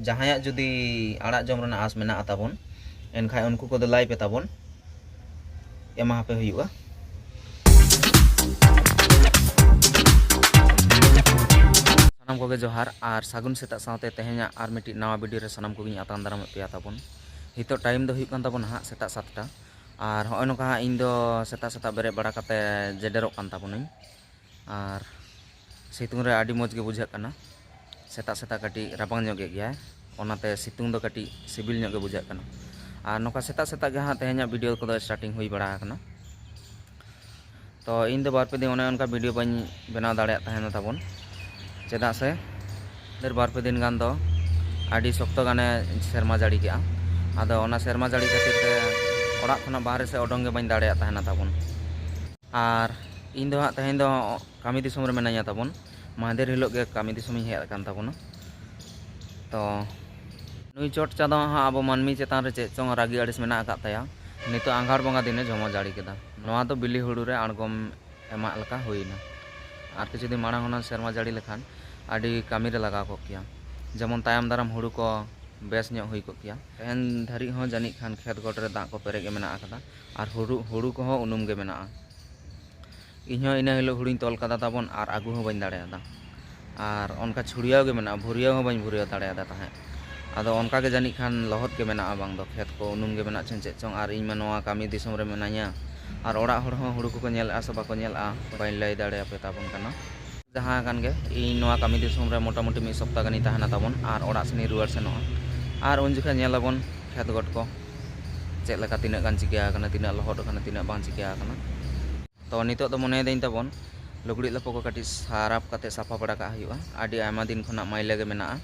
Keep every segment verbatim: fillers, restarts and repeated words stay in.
ᱡᱟᱦᱟᱸᱭᱟᱜ ᱡᱩᱫᱤ ᱟᱲᱟᱜ ᱡᱚᱢ ᱨᱮᱱᱟᱜ ᱟᱸᱥ ᱢᱮᱱᱟᱜᱼᱟ ᱛᱟᱵᱚᱱ, ᱮᱱᱠᱷᱟᱱ ᱩᱱᱠᱩ ᱠᱚᱫᱚ ᱞᱟᱭ ᱯᱮ ᱛᱟᱵᱚᱱ, ᱮᱢᱟ ᱦᱟᱯᱮ ᱦᱩᱭᱩᱜᱼᱟ᱾ ᱥᱟᱱᱟᱢ ᱠᱚᱜᱮ ᱡᱚᱦᱟᱨ ᱟᱨ ᱥᱟᱹᱜᱩᱱ ᱥᱮᱛᱟᱜ ᱥᱟᱶᱛᱮ ᱛᱮᱦᱮᱧᱟᱜ ᱟᱨ ᱢᱤᱫᱴᱤᱡ ᱱᱟᱣᱟ ᱵᱷᱤᱰᱤᱭᱳ ᱨᱮ ᱥᱟᱱᱟᱢ ᱠᱚᱜᱮᱧ ᱟᱛᱟᱝ ᱫᱟᱨᱟᱢᱮᱫ ᱯᱮᱭᱟ ᱛᱟᱵᱚᱱ᱾ ᱱᱤᱛᱚᱜ ᱴᱟᱭᱤᱢ ᱫᱚ ᱦᱩᱭᱩᱜ ᱠᱟᱱ ᱛᱟᱵᱚᱱᱟ ᱦᱟᱸᱜ ᱥᱮᱛᱟᱜ ᱥᱟᱛᱴᱟ᱾ ᱟᱨ ᱦᱚᱸᱜᱼᱚᱭ ᱱᱚᱝᱠᱟ ᱦᱟᱸᱜ ᱤᱧ ᱫᱚ ᱥᱮᱛᱟᱜ ᱥᱮᱛᱟᱜ ᱵᱮᱨᱮᱫ ᱵᱟᱲᱟ ᱠᱟᱛᱮ ᱡᱮᱰᱮᱨᱚᱜ ᱠᱟᱱ ᱛᱟᱵᱚᱱᱟᱹᱧ᱾ ᱟᱨ ᱥᱤᱛᱩᱝ ᱨᱮ ᱟᱹᱰᱤ ᱢᱚᱡᱽ ᱜᱮ ᱵᱩᱡᱷᱟᱹᱜ ᱠᱟᱱᱟ᱾ ᱥᱮᱛᱟᱜ ᱥᱮᱛᱟᱜ ᱠᱟᱹᱴᱤᱡ ᱨᱟᱵᱟᱝ ᱧᱚᱜ ᱮᱫ ᱜᱮᱭᱟᱭ, ᱚᱱᱟᱛᱮ ᱥᱤᱛᱩᱝ ᱫᱚ ᱠᱟᱹᱴᱤᱡ ᱥᱤᱵᱤᱞ ᱧᱚᱜ ᱜᱮ ᱵᱩᱡᱷᱟᱹᱜ ᱠᱟᱱᱟ᱾ ᱟᱨ ᱱᱚᱝᱠᱟ ᱥᱮᱛᱟᱜ ᱥᱮᱛᱟᱜ ᱜᱮ ᱦᱟᱸᱜ ᱛᱮᱦᱮᱧᱟᱜ ᱵᱷᱤᱰᱤᱭᱳ ᱠᱚᱫᱚ ᱥᱴᱟᱨᱴᱤᱝ ᱦᱩᱭ ᱵᱟᱲᱟ ᱟᱠᱟᱱᱟ᱾ ᱛᱚ ᱤᱧ ᱫᱚ ᱵᱟᱨ ᱯᱮ ᱫᱤᱱ ᱚᱱᱮ ᱚᱱᱠᱟ ᱵᱷᱤᱰᱤᱭᱳ ᱵᱟᱹᱧ ᱵᱮᱱᱟᱣ ᱫᱟᱲᱮᱭᱟᱜ ᱛᱟᱦᱮᱱᱟ ᱛᱟᱵᱚᱱ, ᱪᱮᱫᱟᱜ ᱥᱮ ᱰᱷᱮᱨ ᱵᱟᱨ ᱯᱮ ᱫᱤᱱ ᱜᱟᱱ ᱫᱚ ᱟᱹᱰᱤ ᱥᱚᱠᱛᱚ ᱜᱟᱱᱮ ᱥᱮᱨᱢᱟ ᱡᱟᱹᱲᱤ ᱠᱮᱜᱼᱟ᱾ ᱟᱫᱚ ᱚᱱᱟ ᱥᱮᱨᱢᱟ ᱡᱟᱹᱲᱤ ᱠᱷᱟᱹᱛᱤᱨ ᱛᱮ ᱚᱲᱟᱜ ᱠᱷᱚᱱᱟᱜ ᱵᱟᱦᱨᱮ ᱥᱮᱫ ᱚᱰᱚᱝ ᱜᱮ ᱵᱟᱹᱧ ᱫᱟᱲᱮᱭᱟᱜ ᱛᱟᱦᱮᱱᱟ ᱛᱟᱵᱚᱱ᱾ ᱟᱨ ᱤᱧ ᱫᱚ ᱦᱟᱸᱜ ᱛᱮᱦᱮᱧ ᱫᱚ ᱠᱟᱹᱢᱤ ᱫᱤᱥᱚᱢ ᱨᱮ ᱢᱮᱱᱟᱧᱟ ᱛᱟᱵᱚᱱ, ᱢᱟᱦᱫᱮᱨ ᱦᱤᱞᱳᱜ ᱜᱮ ᱠᱟᱹᱢᱤ ᱫᱤᱥᱚᱢᱤᱧ ᱦᱮᱡ ᱟᱠᱟᱱ ᱛᱟᱵᱚᱱᱟ᱾ ᱛᱚ ᱱᱩᱭ ᱪᱚᱴ ᱪᱟᱸᱫᱚ ᱦᱟᱸᱜ ᱟᱵᱚ ᱢᱟᱹᱱᱢᱤ ᱪᱮᱛᱟᱱ ᱨᱮ ᱪᱮᱫ ᱪᱚᱝ ᱨᱟᱹᱜᱤ ᱟᱹᱲᱤᱥ ᱢᱮᱱᱟᱜ ᱟᱠᱟᱫ ᱛᱟᱭᱟ᱾ ᱱᱤᱛᱚᱜ ᱟᱸᱜᱷᱟᱲ ᱵᱚᱸᱜᱟ ᱫᱤᱱᱮ ᱡᱷᱚᱢᱚᱨ ᱡᱟᱹᱲᱤ ᱠᱮᱫᱟ᱾ ᱱᱚᱣᱟ ᱫᱚ ᱵᱤᱞᱤ ᱦᱩᱲᱩ ᱨᱮ ᱟᱬᱜᱚᱢ ᱮᱢᱟᱜ ᱞᱮᱠᱟ ᱦᱩᱭᱱᱟ᱾ ᱟᱨ ᱠᱤᱪᱷᱩ ᱫᱤᱱ ᱢᱟᱲᱟᱝ ᱦᱩᱱᱟᱹᱝ ᱥᱮᱨᱢᱟ ᱡᱟᱹᱲᱤ ᱞᱮᱠᱷᱟᱱ ᱟᱹᱰᱤ ᱠᱟᱹᱢᱤ ᱨᱮ ᱞᱟᱜᱟᱣ ᱠᱚᱜ ᱠᱮᱭᱟ, ᱡᱮᱢᱚᱱ ᱛᱟᱭᱚᱢ ᱫᱟᱨᱟᱢ ᱦᱩᱲᱩ ᱠᱚ ᱵᱮᱥ ᱧᱚᱜ ᱦᱩᱭ ᱠᱚᱜ ᱠᱮᱭᱟ᱾ ᱛᱮᱦᱮᱧ ᱫᱷᱟᱹᱨᱤᱡ ᱦᱚᱸ ᱡᱟᱹᱱᱤᱡ ᱠᱷᱟᱱ ᱠᱷᱮᱛ ᱜᱚᱴ ᱨᱮ ᱫᱟᱜ ᱠᱚ ᱯᱮᱨᱮᱡ ᱜᱮ ᱢᱮᱱᱟᱜ ᱟᱠᱟᱫᱟ᱾ ᱟᱨ ᱦᱩᱲᱩ, ᱦᱩᱲᱩ ᱠᱚᱦᱚᱸ ᱩᱱᱩᱢ ᱜᱮ ᱢᱮᱱᱟᱜᱼᱟ᱾ ᱤᱧᱦᱚᱸ ᱤᱱᱟᱹ ᱦᱤᱞᱳᱜ ᱦᱩᱲᱩᱧ ᱛᱚᱞ ᱠᱟᱫᱟ ᱛᱟᱵᱚᱱ, ᱟᱨ ᱟᱹᱜᱩ ᱦᱚᱸ ᱵᱟᱹᱧ ᱫᱟᱲᱮᱭᱟᱫᱟ᱾ ᱟᱨ ᱚᱱᱠᱟ ᱪᱷᱩᱲᱭᱟᱹᱣ ᱜᱮ ᱢᱮᱱᱟᱜᱼᱟ, ᱵᱷᱩᱨᱭᱟᱹᱣ ᱦᱚᱸ ᱵᱟᱹᱧ ᱵᱷᱩᱨᱭᱟᱹᱣ ᱫᱟᱲᱮᱭᱟᱫᱟ ᱛᱟᱦᱮᱸᱫ᱾ ᱟᱫᱚ ᱚᱱᱠᱟ ᱜᱮ ᱡᱟᱹᱱᱤᱡ ᱠᱷᱟᱱ ᱞᱚᱦᱚᱫ ᱜᱮ ᱢᱮᱱᱟᱜᱼᱟ, ᱵᱟᱝ ᱫᱚ ᱠᱷᱮᱛ ᱠᱚ ᱩᱱᱩᱢ ᱜᱮ ᱢᱮᱱᱟᱜ ᱪᱚᱝ ᱪᱮᱫ ᱪᱚᱝ᱾ ᱟᱨ ᱤᱧ ᱢᱟ ᱱᱚᱣᱟ ᱠᱟᱹᱢᱤ ᱫᱤᱥᱚᱢ ᱨᱮ ᱢᱮᱱᱟᱧᱟ, ᱟᱨ ᱚᱲᱟᱜ ᱦᱚᱲ ᱦᱚᱸ ᱦᱩᱲᱩ ᱠᱚᱠᱚ ᱧᱮᱞᱮᱫᱼᱟ ᱥᱮ ᱵᱟᱠᱚ ᱧᱮᱞᱮᱫᱼᱟ, ᱵᱟᱹᱧ ᱞᱟᱹᱭ ᱫᱟᱲᱮᱭᱟᱯᱮ ᱛᱟᱵᱚᱱ ᱠᱟᱱᱟ᱾ ᱡᱟᱦᱟᱸ ᱠᱟᱱ ᱜᱮ, ᱤᱧ ᱱᱚᱣᱟ ᱠᱟᱹᱢᱤ ᱫᱤᱥᱚᱢ ᱨᱮ ᱢᱚᱴᱟᱢᱩᱴᱤ ᱢᱤᱫ ᱥᱚᱯᱛᱟ ᱜᱟᱱᱤᱧ ᱛᱟᱦᱮᱱᱟ ᱛᱟᱵᱚᱱ, ᱟᱨ ᱚᱲᱟᱜ ᱥᱮᱱᱤᱧ ᱨᱩᱣᱟᱹᱲ ᱥᱮᱱᱚᱜᱼᱟ᱾ ᱟᱨ ᱩᱱ ᱡᱚᱠᱷᱚᱱ ᱧᱮᱞ ᱟᱵᱚᱱ ᱠᱷᱮᱛ ᱜᱚᱴ ᱠᱚ ᱪᱮᱫ ᱞᱮᱠᱟ, ᱛᱤᱱᱟᱹᱜ ᱜᱟᱱ ᱪᱤᱠᱟᱹ ᱟᱠᱟᱱᱟ, ᱛᱤᱱᱟᱹᱜ ᱞᱚᱦᱚᱫ ᱟᱠᱟᱱᱟ, ᱛᱤᱱᱟᱹᱜ ᱵᱟᱝ ᱪᱤᱠᱟᱹ ᱟᱠᱟᱱᱟ᱾ ᱛᱚ ᱱᱤᱛᱚᱜ ᱫᱚ ᱢᱚᱱᱮᱭᱮᱫᱟᱹᱧ ᱛᱟᱵᱚᱱ ᱞᱩᱜᱽᱲᱤᱡ ᱞᱟᱯᱚ ᱠᱚ ᱠᱟᱹᱴᱤᱡ ᱥᱟᱨᱟᱯ ᱠᱟᱛᱮ ᱥᱟᱯᱷᱟ ᱵᱟᱲᱟ ᱠᱟᱜ ᱦᱩᱭᱩᱜᱼᱟ᱾ ᱟᱹᱰᱤ ᱟᱭᱢᱟ ᱫᱤᱱ ᱠᱷᱚᱱᱟᱜ ᱢᱟᱹᱭᱞᱟᱹ ᱜᱮ ᱢᱮᱱᱟᱜᱼᱟ᱾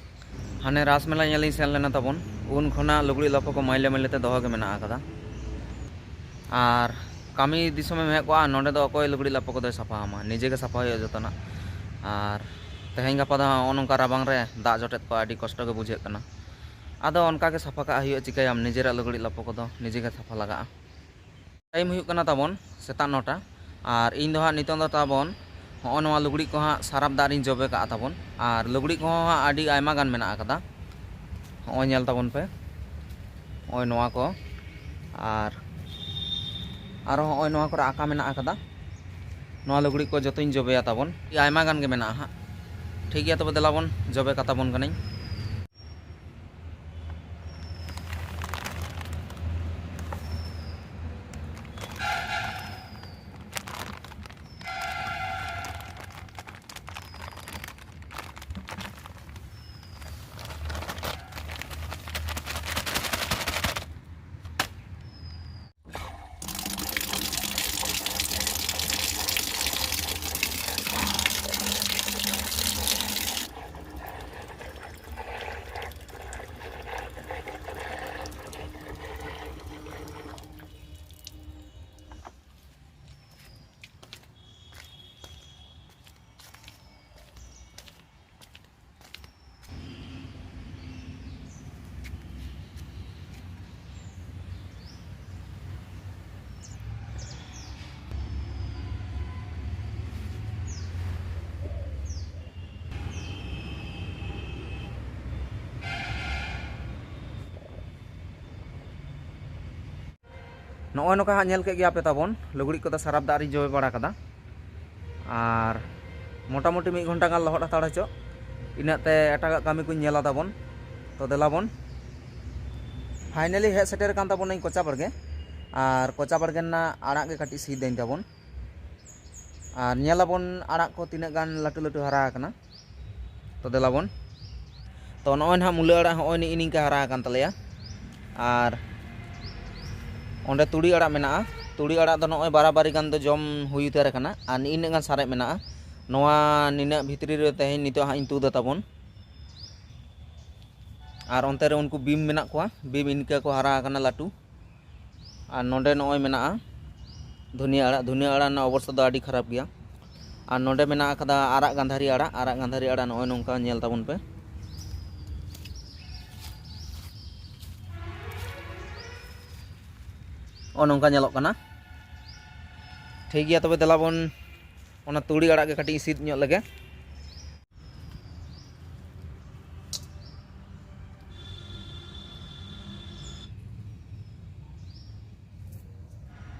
ᱦᱟᱱᱮ ᱨᱟᱥ ᱢᱮᱞᱟ ᱧᱮᱞᱤᱧ ᱥᱮᱱ ᱞᱮᱱᱟ ᱛᱟᱵᱚᱱ, ᱩᱱ ᱠᱷᱚᱱᱟᱜ ᱞᱩᱜᱽᱲᱤᱡ ᱞᱟᱯᱚ ᱠᱚ ᱢᱟᱹᱭᱞᱟᱹ ᱢᱟᱹᱭᱞᱟᱹ ᱛᱮ ᱫᱚᱦᱚ ᱜᱮ ᱢᱮᱱᱟᱜ ᱟᱠᱟᱫᱟ᱾ ᱟᱨ ᱠᱟᱹᱢᱤ ᱫᱤᱥᱚᱢᱮᱢ ᱦᱮᱡ ᱠᱚᱜᱼᱟ, ᱱᱚᱸᱰᱮ ᱫᱚ ᱚᱠᱚᱭ ᱞᱩᱜᱽᱲᱤᱡ ᱞᱟᱯᱚ ᱠᱚᱫᱚᱭ ᱥᱟᱯᱷᱟ ᱟᱢᱟ? ᱱᱤᱡᱮ ᱜᱮ ᱥᱟᱯᱷᱟ ᱦᱩᱭᱩᱜᱼᱟ ᱡᱚᱛᱚᱱᱟᱜ᱾ ᱟᱨ ᱛᱮᱦᱮᱧ ᱜᱟᱯᱟ ᱫᱚ ᱦᱟᱸᱜ ᱱᱚᱜᱼᱚ ᱱᱚᱝᱠᱟ ᱨᱟᱵᱟᱝ ᱨᱮ ᱫᱟᱜ ᱡᱚᱴᱮᱫ ᱠᱚ ᱟᱹᱰᱤ ᱠᱚᱥᱴᱚ ᱜᱮ ᱵᱩᱡᱷᱟᱹᱜ ᱠᱟᱱᱟ᱾ ᱟᱫᱚ ᱚᱱᱠᱟ ᱜᱮ ᱥᱟᱯᱷᱟ ᱠᱟᱜ ᱦᱩᱭᱩᱜᱼᱟ, ᱪᱤᱠᱟᱹᱭᱟᱢ, ᱱᱤᱡᱮᱨᱟᱜ ᱞᱩᱜᱽᱲᱤᱡ ᱞᱟᱯᱚ ᱠᱚᱫᱚ ᱱᱤᱡᱮ ᱜᱮ ᱥᱟᱯᱷᱟ ᱞᱟᱜᱟᱜᱼᱟ᱾ ᱴᱟᱭᱤᱢ ᱦᱩᱭᱩᱜ ᱠᱟᱱᱟ ᱛᱟᱵᱚᱱ ᱥᱮᱛᱟᱜ ᱱᱚᱴᱟ᱾ ᱟᱨ ᱤᱧ ᱫᱚ ᱦᱟᱸᱜ ᱱᱤᱛᱚᱝ ᱫᱚ ᱛᱟᱵᱚᱱ ᱦᱚᱸᱜᱼᱚ ᱱᱚᱣᱟ ᱞᱩᱜᱽᱲᱤᱡ ᱠᱚ ᱦᱟᱸᱜ ᱥᱟᱨᱟᱯ ᱫᱟᱜ ᱨᱤᱧ ᱡᱚᱵᱮ ᱠᱟᱜᱼᱟ ᱛᱟᱵᱚᱱ᱾ ᱟᱨ ᱞᱩᱜᱽᱲᱤᱡ ᱠᱚᱦᱚᱸ ᱦᱟᱸᱜ ᱟᱹᱰᱤ ᱟᱭᱢᱟ ᱜᱟᱱ ᱢᱮᱱᱟᱜ ᱟᱠᱟᱫᱟ᱾ ᱱᱚᱜᱼᱚᱭ ᱧᱮᱞ ᱛᱟᱵᱚᱱ ᱯᱮ, ᱱᱚᱜᱼᱚᱭ ᱱᱚᱣᱟ ᱠᱚ, ᱟᱨ ᱟᱨᱚ ᱱᱚᱜᱼᱚᱭ ᱱᱚᱣᱟ ᱠᱚᱨᱮ ᱟᱠᱟ ᱢᱮᱱᱟᱜ ᱟᱠᱟᱫᱟ᱾ ᱱᱚᱣᱟ ᱞᱩᱜᱽᱲᱤᱡ ᱠᱚ ᱡᱚᱛᱚᱧ ᱡᱚᱵᱮᱭᱟ ᱛᱟᱵᱚᱱ, ᱟᱭᱢᱟ ᱜᱟᱱ ᱜᱮ ᱢᱮᱱᱟᱜᱼᱟ ᱦᱟᱸᱜ᱾ ᱴᱷᱤᱠ ᱜᱮᱭᱟ, ᱛᱚᱵᱮ ᱫᱮᱞᱟ ᱵᱚᱱ ᱡᱚᱵᱮ ᱠᱟᱛᱟ ᱵᱚᱱ ᱠᱟᱹᱱᱟᱹᱧ᱾ ᱱᱚᱜᱼᱚᱭ ᱱᱚᱝᱠᱟ ᱦᱟᱸᱜ ᱧᱮᱞ ᱠᱮᱫ ᱜᱮᱭᱟ ᱯᱮ ᱛᱟᱵᱚᱱ, ᱞᱩᱜᱽᱲᱤᱡ ᱠᱚᱫᱚ ᱥᱟᱨᱟᱯ ᱫᱟᱜ ᱨᱤᱧ ᱡᱚᱵᱮ ᱵᱟᱲᱟ ᱠᱟᱫᱟ᱾ ᱟᱨ ᱢᱚᱴᱟᱢᱩᱴᱤ ᱢᱤᱫ ᱜᱷᱚᱱᱴᱟ ᱜᱟᱱ ᱞᱚᱦᱚᱫ ᱦᱟᱛᱟᱲ ᱦᱚᱪᱚ, ᱤᱱᱟᱹᱜ ᱛᱮ ᱮᱴᱟᱜᱟᱜ ᱠᱟᱹᱢᱤ ᱠᱚᱧ ᱧᱮᱞᱟ ᱛᱟᱵᱚᱱ᱾ ᱛᱚ ᱫᱮᱞᱟ ᱵᱚᱱ, finally ᱦᱮᱡ ᱥᱮᱴᱮᱨ ᱟᱠᱟᱱ ᱛᱟᱵᱚᱱᱟᱹᱧ ᱠᱚᱪᱟ ᱵᱟᱲᱜᱮ᱾ ᱟᱨ ᱠᱚᱪᱟ ᱵᱟᱲᱜᱮ ᱨᱮᱱᱟᱜ ᱟᱲᱟᱜ ᱜᱮ ᱠᱟᱹᱴᱤᱡ ᱥᱤᱫᱟᱹᱧ ᱛᱟᱵᱚᱱ᱾ ᱟᱨ ᱧᱮᱞᱟᱵᱚᱱ ᱟᱲᱟᱜ ᱠᱚ ᱛᱤᱱᱟᱹᱜ ᱜᱟᱱ ᱞᱟᱹᱴᱩ ᱞᱟᱹᱴᱩ ᱦᱟᱨᱟ ᱟᱠᱟᱱᱟ᱾ ᱛᱚ ᱫᱮᱞᱟ ᱵᱚᱱ, ᱛᱚ ᱱᱚᱜᱼᱚᱭ ᱱᱟᱦᱟᱜ ᱢᱩᱞᱟᱹ ᱟᱲᱟᱜ ᱦᱚᱸᱜᱼᱚᱭ ᱱᱤᱜᱼᱤ ᱱᱤᱝᱠᱟ ᱦᱟᱨᱟ ᱟᱠᱟᱱ ᱛᱟᱞᱮᱭᱟ᱾ ᱟᱨ ᱚᱸᱰᱮ ᱛᱩᱲᱤ ᱟᱲᱟᱜ ᱢᱮᱱᱟᱜᱼᱟ᱾ ᱛᱩᱲᱤ ᱟᱲᱟᱜ ᱫᱚ ᱱᱚᱜᱼᱚᱭ ᱵᱟᱨᱟᱵᱟᱨᱤ ᱜᱟᱱ ᱫᱚ ᱡᱚᱢ ᱦᱩᱭ ᱩᱛᱟᱹᱨ ᱟᱠᱟᱱᱟ, ᱟᱨ ᱱᱤᱜᱼᱤ ᱱᱤᱱᱟᱹᱜ ᱜᱟᱱ ᱥᱟᱨᱮᱡ ᱢᱮᱱᱟᱜᱼᱟ᱾ ᱱᱚᱣᱟ ᱱᱤᱱᱟᱹᱜ ᱵᱷᱤᱛᱨᱤ ᱨᱮ ᱛᱮᱦᱮᱧ ᱱᱤᱛᱚᱜ ᱦᱟᱸᱜ ᱤᱧ ᱛᱩᱫᱟ ᱛᱟᱵᱚᱱ᱾ ᱟᱨ ᱚᱱᱛᱮ ᱨᱮ ᱩᱱᱠᱩ ᱵᱤᱢ ᱢᱮᱱᱟᱜ ᱠᱚᱣᱟ, ᱵᱤᱢ ᱤᱱᱠᱟᱹ ᱠᱚ ᱦᱟᱨᱟ ᱟᱠᱟᱱᱟ ᱞᱟᱹᱴᱩ᱾ ᱟᱨ ᱱᱚᱰᱮ ᱱᱚᱜᱼᱚᱭ ᱢᱮᱱᱟᱜᱼᱟ ᱫᱷᱩᱱᱤᱭᱟᱹ ᱟᱲᱟᱜ᱾ ᱫᱷᱩᱱᱤᱭᱟᱹ ᱟᱲᱟᱜ ᱨᱮᱱᱟᱜ ᱚᱵᱚᱥᱛᱟ ᱫᱚ ᱟᱹᱰᱤ ᱠᱷᱟᱨᱟᱯ ᱜᱮᱭᱟ᱾ ᱟᱨ ᱱᱚᱰᱮ ᱢᱮᱱᱟᱜ ᱟᱠᱟᱫᱟ ᱟᱨᱟᱜ ᱜᱟᱱᱫᱷᱟᱨᱤ ᱟᱲᱟᱜ᱾ ᱟᱨᱟᱜ ᱜᱟᱱᱫᱷᱟᱨᱤ ᱟᱲᱟᱜ ᱱᱚᱜᱼᱚᱭ ᱱᱚᱝᱠᱟ ᱧᱮᱞ ᱛᱟᱵᱚᱱ ᱯᱮ, ᱱᱚᱜᱼᱚ ᱱᱚᱝᱠᱟ ᱧᱮᱞᱚᱜ ᱠᱟᱱᱟ᱾ ᱴᱷᱤᱠ ᱜᱮᱭᱟ, ᱛᱚᱵᱮ ᱫᱮᱞᱟ ᱵᱚᱱ ᱚᱱᱟ ᱛᱩᱲᱤ ᱟᱲᱟᱜ ᱜᱮ ᱠᱟᱹᱴᱤᱡ ᱤᱧ ᱥᱤᱫ ᱧᱚᱜ ᱞᱮᱜᱮ᱾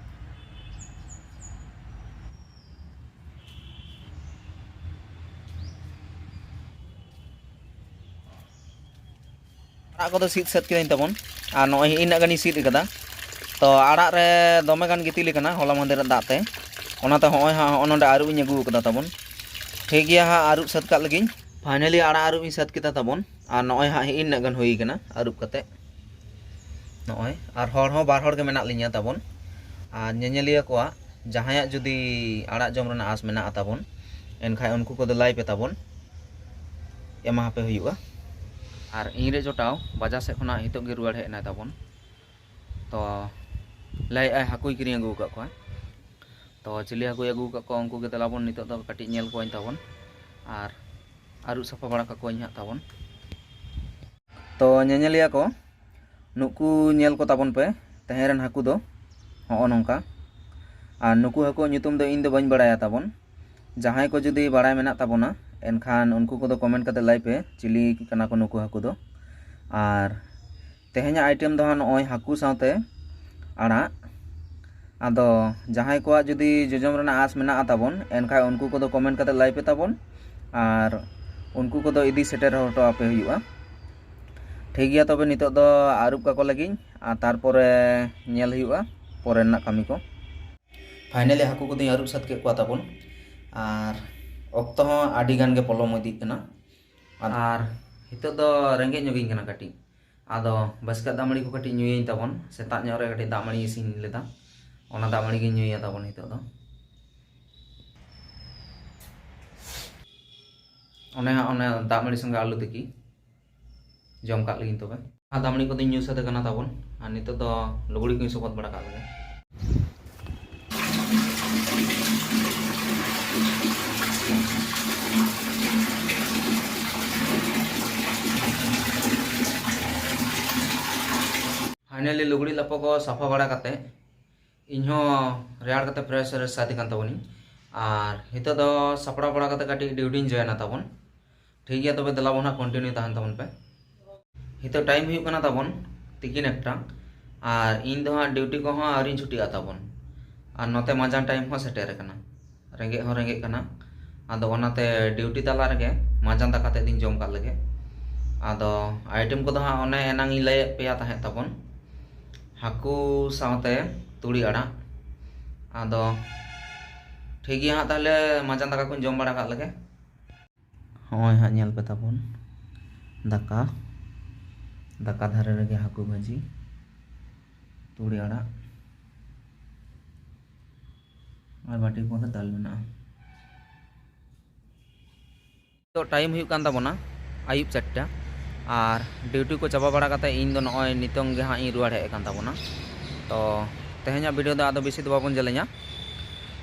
ᱟᱲᱟᱜ ᱠᱚᱫᱚ ᱥᱤᱫ ᱥᱟᱹᱛ ᱠᱮᱫᱟᱹᱧ ᱛᱟᱵᱚᱱ᱾ ᱟᱨ ᱱᱚᱜᱼᱚᱭ ᱤᱱᱟᱹᱜ ᱜᱟᱱᱤᱧ ᱥᱤᱫ ᱟᱠᱟᱫᱟ᱾ ᱛᱚ ᱟᱲᱟᱜ ᱨᱮ ᱫᱚᱢᱮ ᱜᱟᱱ ᱜᱤᱛᱤᱞ ᱟᱠᱟᱱᱟ ᱦᱚᱞᱟ ᱢᱟᱦᱫᱮᱨ ᱫᱟᱜ ᱛᱮ, ᱚᱱᱟᱛᱮ ᱦᱚᱸᱜᱼᱚᱭ ᱦᱟᱸᱜ ᱦᱚᱸᱜᱼᱚ ᱱᱚᱰᱮ ᱟᱹᱨᱩᱵ ᱤᱧ ᱟᱹᱜᱩ ᱟᱠᱟᱫᱟ ᱛᱟᱵᱚᱱ᱾ ᱴᱷᱤᱠ ᱜᱮᱭᱟ, ᱦᱟᱸᱜ ᱟᱹᱨᱩᱵ ᱥᱟᱹᱛ ᱠᱟᱜ ᱞᱟᱹᱜᱤᱧ᱾ ᱯᱷᱟᱭᱱᱟᱞᱤ ᱟᱲᱟᱜ ᱟᱹᱨᱩᱵ ᱤᱧ ᱥᱟᱹᱛ ᱠᱮᱫᱟ ᱛᱟᱵᱚᱱ᱾ ᱟᱨ ᱱᱚᱜᱼᱚᱭ ᱦᱟᱸᱜ ᱤᱱᱟᱹᱜ ᱜᱟᱱ ᱦᱩᱭ ᱟᱠᱟᱱᱟ ᱟᱹᱨᱩᱵ ᱠᱟᱛᱮ᱾ ᱱᱚᱜᱼᱚᱭ ᱟᱨ ᱦᱚᱲ ᱦᱚᱸ ᱵᱟᱨ ᱦᱚᱲ ᱜᱮ ᱢᱮᱱᱟᱜ ᱞᱤᱧᱟ ᱛᱟᱵᱚᱱ᱾ ᱟᱨ ᱧᱮᱧᱮᱞᱤᱭᱟᱹ ᱠᱚᱣᱟᱜ ᱡᱟᱦᱟᱸᱭᱟᱜ ᱡᱩᱫᱤ ᱟᱲᱟᱜ ᱡᱚᱢ ᱨᱮᱱᱟᱜ ᱟᱸᱥ ᱢᱮᱱᱟᱜᱼᱟ ᱛᱟᱵᱚᱱ, ᱮᱱᱠᱷᱟᱱ ᱩᱱᱠᱩ ᱠᱚᱫᱚ ᱞᱟᱹᱭ ᱯᱮ ᱛᱟᱵᱚᱱ, ᱮᱢᱟ ᱦᱟᱯᱮ ᱦᱩᱭᱩᱜᱼᱟ᱾ ᱟᱨ ᱤᱧᱨᱮ ᱡᱚᱴᱟᱣ ᱵᱟᱡᱟᱨ ᱥᱮᱫ ᱠᱷᱚᱱᱟᱜ ᱱᱤᱛᱚᱜ ᱜᱮ ᱨᱩᱣᱟᱹᱲ ᱦᱮᱡ ᱮᱱᱟᱭ ᱛᱟᱵᱚᱱ᱾ ᱛᱚ ᱞᱟᱹᱭᱮᱫᱼᱟᱭ ᱦᱟᱹᱠᱩᱭ ᱠᱤᱨᱤᱧ ᱟᱹᱜᱩ ᱟᱠᱟᱫ ᱠᱚᱣᱟ᱾ ᱛᱚ ᱪᱤᱞᱤ ᱦᱟᱹᱠᱩᱭ ᱟᱹᱜᱩ ᱟᱠᱟᱫ ᱠᱚᱣᱟ, ᱩᱱᱠᱩ ᱜᱮ ᱫᱮᱞᱟ ᱵᱚᱱ ᱱᱤᱛᱚᱜ ᱫᱚ ᱠᱟᱹᱴᱤᱡ ᱧᱮᱞ ᱠᱚᱣᱟᱧ ᱛᱟᱵᱚᱱ᱾ ᱟᱨ ᱟᱹᱨᱩᱵ ᱥᱟᱯᱷᱟ ᱵᱟᱲᱟ ᱠᱟᱠᱚᱣᱟᱧ ᱦᱟᱸᱜ ᱛᱟᱵᱚᱱ᱾ ᱛᱚ ᱧᱮᱧᱮᱞᱤᱭᱟᱹ ᱠᱚ, ᱱᱩᱠᱩ ᱧᱮᱞ ᱠᱚ ᱛᱟᱵᱚᱱ ᱯᱮ, ᱛᱮᱦᱮᱧ ᱨᱮᱱ ᱦᱟᱹᱠᱩ ᱫᱚ ᱦᱚᱸᱜᱼᱚ ᱱᱚᱝᱠᱟ᱾ ᱟᱨ ᱱᱩᱠᱩ ᱦᱟᱹᱠᱩᱣᱟᱜ ᱧᱩᱛᱩᱢ ᱫᱚ ᱤᱧ ᱫᱚ ᱵᱟᱹᱧ ᱵᱟᱲᱟᱭᱟ ᱛᱟᱵᱚᱱ᱾ ᱡᱟᱦᱟᱸᱭ ᱠᱚ ᱡᱩᱫᱤ ᱵᱟᱲᱟᱭ ᱢᱮᱱᱟᱜ ᱛᱟᱵᱚᱱᱟ, ᱮᱱᱠᱷᱟᱱ ᱩᱱᱠᱩ ᱠᱚᱫᱚ ᱠᱚᱢᱮᱱᱴ ᱠᱟᱛᱮ ᱞᱟᱹᱭ ᱯᱮ, ᱪᱤᱞᱤ ᱠᱟᱱᱟ ᱠᱚ ᱱᱩᱠᱩ ᱦᱟᱹᱠᱩ ᱫᱚ᱾ ᱟᱨ ᱛᱮᱦᱮᱧᱟᱜ ᱟᱭᱴᱮᱢ ᱫᱚ ᱦᱟᱸᱜ ᱱᱚᱜᱼᱚᱭ ᱦᱟᱹᱠᱩ ᱥᱟᱶᱛᱮ ᱟᱲᱟᱜ᱾ ᱟᱫᱚ ᱡᱟᱦᱟᱸᱭ ᱠᱚᱣᱟᱜ ᱡᱩᱫᱤ ᱡᱚᱡᱚᱢ ᱨᱮᱱᱟᱜ ᱟᱸᱥ ᱢᱮᱱᱟᱜᱼᱟ ᱛᱟᱵᱚᱱ, ᱮᱱᱠᱷᱟᱱ ᱩᱱᱠᱩ ᱠᱚᱫᱚ ᱠᱚᱢᱮᱱᱴ ᱠᱟᱛᱮ ᱞᱟᱹᱭ ᱯᱮ ᱛᱟᱵᱚᱱ᱾ ᱟᱨ ᱩᱱᱠᱩ ᱠᱚᱫᱚ ᱤᱫᱤ ᱥᱮᱴᱮᱨ ᱦᱚᱴᱚ ᱟᱯᱮ ᱦᱩᱭᱩᱜᱼᱟ᱾ ᱴᱷᱤᱠ ᱜᱮᱭᱟ, ᱛᱚᱵᱮ ᱱᱤᱛᱚᱜ ᱫᱚ ᱟᱹᱨᱩᱵ ᱠᱟᱠᱚ ᱞᱟᱹᱜᱤᱧ, ᱟᱨ ᱛᱟᱨᱯᱚᱨᱮ ᱧᱮᱞ ᱦᱩᱭᱩᱜᱼᱟ ᱯᱚᱨᱮ ᱨᱮᱱᱟᱜ ᱠᱟᱹᱢᱤ ᱠᱚ᱾ ᱯᱷᱟᱭᱱᱟᱞᱤ ᱦᱟᱹᱠᱩ ᱠᱚᱫᱚᱧ ᱟᱹᱨᱩᱵ ᱥᱟᱹᱛ ᱠᱮᱫ ᱠᱚᱣᱟ ᱛᱟᱵᱚᱱ᱾ ᱟᱨ ᱚᱠᱛᱚ ᱦᱚᱸ ᱟᱹᱰᱤ ᱜᱟᱱ ᱜᱮ ᱯᱚᱞᱚᱢ ᱤᱫᱤᱜ ᱠᱟᱱᱟ᱾ ᱟᱨ ᱱᱤᱛᱚᱜ ᱫᱚ ᱨᱮᱸᱜᱮᱡ ᱧᱚᱜᱤᱧ ᱠᱟᱱᱟ ᱠᱟᱹᱴᱤᱡ᱾ ᱟᱫᱚ ᱵᱟᱥᱠᱮ ᱫᱟᱜ ᱢᱟᱹᱲᱤ ᱠᱚ ᱠᱟᱹᱴᱤᱡ ᱧᱩᱭᱟᱹᱧ ᱛᱟᱵᱚᱱ᱾ ᱥᱮᱛᱟᱜ ᱧᱚᱜ ᱨᱮ ᱠᱟᱹᱴᱤᱡ ᱫᱟᱜ ᱢᱟᱹᱲᱤ ᱤᱥᱤᱱ ᱞᱮᱫᱟ, ᱚᱱᱟ ᱫᱟᱜ ᱢᱟᱹᱲᱤ ᱜᱤᱧ ᱧᱩᱭᱟ ᱛᱟᱵᱚᱱ ᱱᱤᱛᱚᱜ ᱫᱚ᱾ ᱚᱱᱮ ᱦᱟᱸᱜ ᱚᱱᱮ ᱫᱟᱜ ᱢᱟᱹᱲᱤ ᱥᱚᱸᱜᱮ ᱟᱹᱞᱩ ᱛᱤᱠᱤ ᱡᱚᱢ ᱠᱟᱜ ᱞᱟᱹᱜᱤᱧ ᱛᱚᱵᱮ᱾ ᱟᱨ ᱫᱟᱜ ᱢᱟᱹᱲᱤ ᱠᱚᱫᱚᱧ ᱧᱩ ᱥᱟᱹᱛ ᱟᱠᱟᱱᱟ ᱛᱟᱵᱚᱱ᱾ ᱟᱨ ᱱᱤᱛᱚᱜ ᱫᱚ ᱞᱩᱜᱽᱲᱤ ᱠᱚᱧ ᱥᱚᱵᱚᱫ ᱵᱟᱲᱟ ᱠᱟᱜ ᱞᱮᱜᱮ᱾ ᱯᱷᱟᱭᱱᱟᱞᱤ ᱞᱩᱜᱽᱲᱤ ᱞᱟᱯᱚ ᱠᱚ ᱥᱟᱯᱷᱟ ᱵᱟᱲᱟ ᱠᱟᱛᱮ, ᱤᱧᱦᱚᱸ ᱨᱮᱭᱟᱲ ᱠᱟᱛᱮ ᱯᱷᱨᱮᱥ ᱨᱮ ᱥᱟᱹᱛ ᱟᱠᱟᱱ ᱛᱟᱵᱚᱱᱤᱧ᱾ ᱟᱨ ᱱᱤᱛᱚᱜ ᱫᱚ ᱥᱟᱯᱲᱟᱣ ᱵᱟᱲᱟ ᱠᱟᱛᱮ ᱠᱟᱹᱴᱤᱡ ᱰᱤᱭᱩᱴᱤᱧ ᱡᱚᱭᱮᱱᱟ ᱛᱟᱵᱚᱱ᱾ ᱴᱷᱤᱠ ᱜᱮᱭᱟ, ᱛᱚᱵᱮ ᱫᱮᱞᱟ ᱵᱚᱱ ᱦᱟᱸᱜ ᱠᱚᱱᱴᱤᱱᱤᱭᱩ ᱛᱟᱦᱮᱱ ᱛᱟᱵᱚᱱ ᱯᱮ᱾ ᱱᱤᱛᱚᱜ ᱴᱟᱭᱤᱢ ᱦᱩᱭᱩᱜ ᱠᱟᱱᱟ ᱛᱟᱵᱚᱱ ᱛᱤᱠᱤᱱ ᱮᱠᱴᱟ᱾ ᱟᱨ ᱤᱧ ᱫᱚ ᱦᱟᱸᱜ ᱰᱤᱭᱩᱴᱤ ᱠᱚᱦᱚᱸ ᱟᱹᱣᱨᱤᱧ ᱪᱷᱩᱴᱤᱜᱼᱟ ᱛᱟᱵᱚᱱ᱾ ᱟᱨ ᱱᱚᱛᱮ ᱢᱟᱸᱡᱟᱱ ᱴᱟᱭᱤᱢ ᱦᱚᱸ ᱥᱮᱴᱮᱨ ᱟᱠᱟᱱᱟ, ᱨᱮᱸᱜᱮᱡ ᱦᱚᱸ ᱨᱮᱸᱜᱮᱡ ᱠᱟᱱᱟ᱾ ᱟᱫᱚ ᱚᱱᱟᱛᱮ ᱰᱤᱭᱩᱴᱤ ᱛᱟᱞᱟ ᱨᱮᱜᱮ ᱢᱟᱸᱡᱟᱱ ᱫᱟᱠᱟ ᱛᱮᱫ ᱤᱧ ᱡᱚᱢ ᱠᱟᱜ ᱞᱮᱜᱮ᱾ ᱟᱫᱚ ᱟᱭᱴᱮᱢ ᱠᱚᱫᱚ ᱦᱟᱸᱜ ᱚᱱᱮ ᱮᱱᱟᱝ ᱤᱧ ᱞᱟᱹᱭᱟᱫ ᱯᱮᱭᱟ ᱛᱟᱦᱮᱸᱫ ᱛᱟᱵᱚᱱ, ᱦᱟᱹᱠᱩ ᱥᱟᱶᱛᱮ ᱛᱩᱲᱤ ᱟᱲᱟᱜ᱾ ᱟᱫᱚ ᱴᱷᱤᱠ ᱜᱮᱭᱟ ᱦᱟᱸᱜ, ᱛᱟᱦᱚᱞᱮ ᱢᱟᱸᱡᱟᱱ ᱫᱟᱠᱟ ᱠᱚᱧ ᱡᱚᱢ ᱵᱟᱲᱟ ᱠᱟᱜ ᱞᱮᱜᱮ᱾ ᱦᱚᱸᱜᱼᱚᱭ ᱦᱟᱸᱜ ᱧᱮᱞ ᱯᱮ ᱛᱟᱵᱚᱱ, ᱫᱟᱠᱟ, ᱫᱟᱠᱟ ᱫᱷᱟᱨᱮ ᱨᱮᱜᱮ ᱦᱟᱹᱠᱩ ᱵᱷᱟᱹᱡᱤ, ᱛᱩᱲᱤ ᱟᱲᱟᱜ, ᱟᱨ ᱵᱟᱹᱴᱤ ᱦᱚᱯᱚᱱ ᱨᱮ ᱫᱟᱞ ᱢᱮᱱᱟᱜᱼᱟ᱾ ᱱᱤᱛᱚᱜ ᱴᱟᱭᱤᱢ ᱦᱩᱭᱩᱜ ᱠᱟᱱ ᱛᱟᱵᱚᱱᱟ ᱟᱹᱭᱩᱵ ᱪᱟᱨᱴᱟ, ᱟᱨ ᱰᱤᱭᱩᱴᱤ ᱠᱚ ᱪᱟᱵᱟ ᱵᱟᱲᱟ ᱠᱟᱛᱮ ᱤᱧ ᱫᱚ ᱱᱚᱜᱼᱚᱭ ᱱᱤᱛᱚᱝ ᱜᱮ ᱦᱟᱸᱜ ᱤᱧ ᱨᱩᱣᱟᱹᱲ ᱦᱮᱡ ᱟᱠᱟᱱ ᱛᱟᱵᱚᱱᱟ᱾ ᱛᱚ ᱛᱮᱦᱮᱧᱟᱜ ᱵᱷᱤᱰᱤᱭᱳ ᱫᱚ ᱟᱫᱚ ᱵᱮᱥᱤ ᱫᱚ ᱵᱟᱵᱚᱱ ᱡᱮᱞᱮᱧᱟ᱾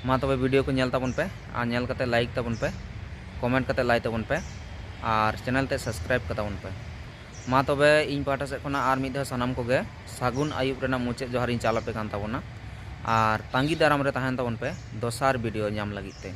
ᱢᱟ ᱛᱚᱵᱮ ᱵᱷᱤᱰᱤᱭᱳ ᱠᱚ ᱧᱮᱞ ᱛᱟᱵᱚᱱ ᱯᱮ, ᱟᱨ ᱧᱮᱞ ᱠᱟᱛᱮ ᱞᱟᱭᱤᱠ ᱛᱟᱵᱚᱱ ᱯᱮ, ᱠᱚᱢᱮᱱᱴ ᱠᱟᱛᱮ ᱞᱟᱭᱤᱠ ᱛᱟᱵᱚᱱ ᱯᱮ, ᱟᱨ ᱪᱮᱱᱮᱞ ᱛᱮ ᱥᱟᱵᱥᱠᱨᱟᱭᱤᱵ ᱠᱟᱛᱟᱵᱚᱱ ᱯᱮ᱾ ᱢᱟ ᱛᱚᱵᱮ ᱤᱧ ᱯᱟᱦᱴᱟ ᱥᱮᱫ ᱠᱷᱚᱱᱟᱜ ᱟᱨ ᱢᱤᱫ ᱫᱷᱟᱣ ᱥᱟᱱᱟᱢ ᱠᱚᱜᱮ ᱥᱟᱹᱜᱩᱱ ᱟᱹᱭᱩᱵ ᱨᱮᱱᱟᱜ ᱢᱩᱪᱟᱹᱫ ᱡᱚᱦᱟᱨ ᱤᱧ ᱪᱟᱞ ᱟᱯᱮ ᱠᱟᱱ ᱛᱟᱵᱚᱱᱟ, ᱟᱨ ᱛᱟᱺᱜᱤ ᱫᱟᱨᱟᱢ ᱨᱮ ᱛᱟᱦᱮᱱ ᱛᱟᱵᱚᱱ ᱯᱮ ᱫᱚᱥᱟᱨ ᱵᱷᱤᱰᱤᱭᱳ ᱧᱟᱢ ᱞᱟᱹᱜᱤᱫ ᱛᱮ᱾